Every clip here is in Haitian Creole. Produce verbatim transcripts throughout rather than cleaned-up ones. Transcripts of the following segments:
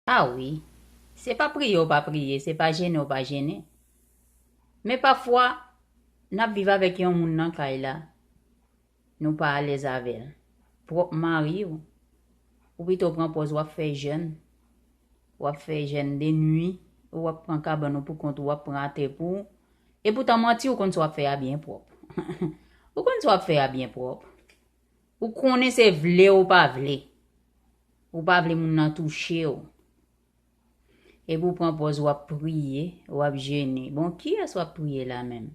Ah wi, se pa priye ou pa priye, se pa jene ou pa jene. Men pafwa, n ap viv avèk yon moun nan kay la, nou pa alèz avè l. Pwòp mari w, ou pito pran pòz w ap fè jèn, w ap fè jèn de nwi, ou w ap pran kabann ou pou kont ou, w ap pran atè pou ou, e poutan manti ou konn sa w ap fè a byen pwòp. Ou konn sa w ap fè a byen pwòp. Ou konnen se vle ou pa vle. Ou pa vle moun nan touche w. Epi w pran pòz w ap priye, w ap jene. Bon, kiyès w ap priye la menm?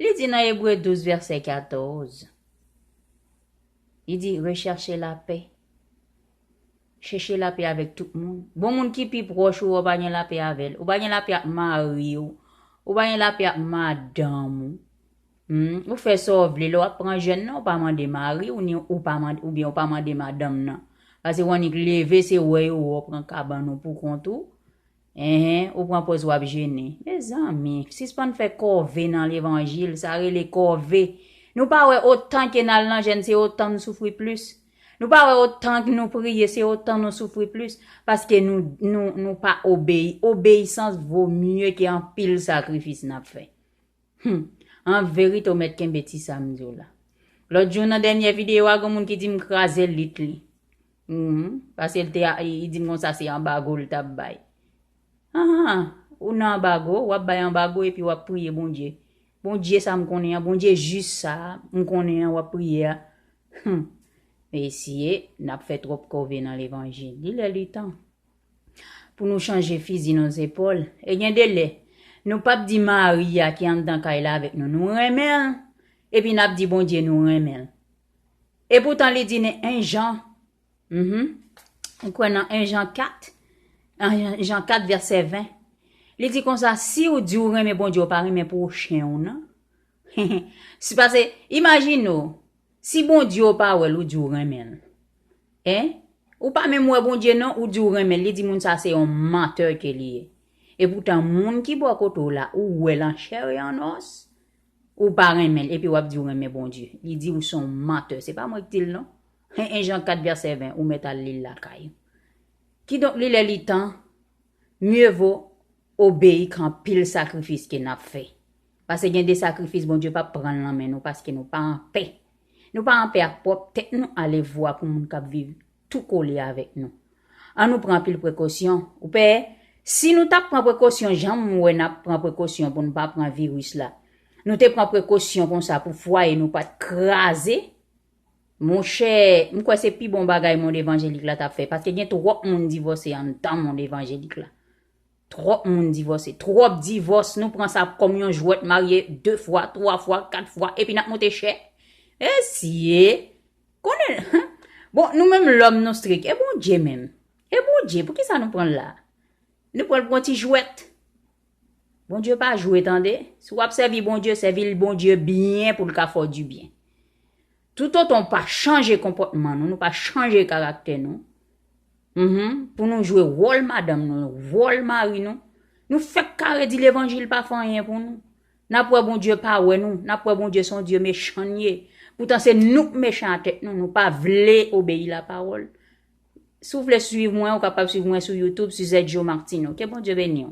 Li di nan Ebre douz vèsè katòz, li di, rechèche lapè. Chèche lapè avèk tout moun. Bon, moun ki pi pwòch ou, ou pa gen lapè avè l. Ou pa gen lapè ak mari w. Ou pa gen lapè ak madanm ou. Hmm, ou fè sa w vle, lè w ap pran jèn nan, ou pa mande mari w, ni ou pa mande, oubyen ou pa mande madanm nan. Paske w annik leve, se wè yo wè w pran kabann ou pou kont ou. Enhen, ou pran pòz w ap jene. Mezanmi, sispann fè kòve nan levanjil, sa rele kòve. Nou pa wè otan ke n al nan jèn, se otan n soufri plis. Nou pa wè otan ke nou priye, se otan nou soufri plis. Paske nou, nou, nou pa obeyi. Obeyisans vo mye ke anpil sakrifis n ap fè. Hmm. An verite, ou mèt kenbe ti sa m di w la. Lòt jou nan dènye videyo a, gen moun ki di m kraze lit li. Mhm. Paske l te, li di m konsa se anbago l t ap bay. Ahan, ou nan anbago, w ap bay anbago epi w ap priye Bondye. Bondye sa m konnen an, Bondye jis sa m konnen an, w ap priye a. Hmm. Mesye, n ap fè twòp kòve nan levanjil. Li lè li tan pou nou chanje fizi nan zepòl. E gen de lè, nou p ap di mari a ki anndan kay la avèk nou, nou renmen l, epi n ap di Bondye nou renmen l. E poutan li di nan en Jan, mhm, ou kwè nan en Jan kat, en Jan kat vèsè ven, li di konsa, si w di w renmen Bondye, ou pa renmen pwochen w nan. Si pase, imajine w, si Bondye w pa wè l, ou di w renmen l. Hein? Ou pa menm wè Bondye non, ou di w renmen l, li di moun sa se yon mantè ke li ye. E poutan moun ki bò kote w la, ou wè l an chè e an os, ou pa renmen l, epi w ap di w renmen Bondye. Li di w se yon mantè. Se pa mwen ki di l non. En Jan kat vèsè ven, ou mèt al li l lakay ou. Kidonk, li lè li tan, mye vo obeyi k anpil sakrifis ke n ap fè. Paske gen de sakrifis Bondye p ap pran l nan men nou paske nou pa anpè. Nou pa anpè ak pwòp tèt nou, ale vwa pou moun k ap viv tou kole avèk nou. Ann nou pran anpil prekosyon. Ou pè, si nou t ap pran prekosyon jan m wè n ap pran prekosyon pou n pa pran viris la, nou te pran prekosyon konsa pou fwaye nou pa t kraze, monchè, m kwè se pi bon bagay mond evanjelik la t ap fè, paske gen twòp moun divòse anndan mond evanjelik la. Twòp moun divòse, twòp divòs, nou pran sa kòm yon jwèt, marye de fwa, twa fwa, kat fwa, epi n ap moute chè. Mesye, konnen, bon, nou menm lòm nou strik, e Bondye menm? E Bondye, poukisa nou pran l la? Nou pran l pou yon ti jwèt. Bondye pa jwe, tande. Si w ap sèvi Bondye, sèvi l Bondye byen pou l ka fè w dibyen. Toutotan w pa chanje konpòtman nou, nou pa chanje karaktè nou, mhm, pou nou jwe wòl madanm nou, wòl mari nou, nou fèk ka redi levanjil pa fè anyen pou nou. N ap wè Bondye pa wè nou, n ap wè Bondye se yon Dye mechan l ye. Poutan se nou k mechan a tèt nou, nou pa vle obeyi lapawòl. Si w vle swiv mwen, ou kapab swiv mwen sou YouTube, Suzette Jo Martineau. Ke Bondye beni w.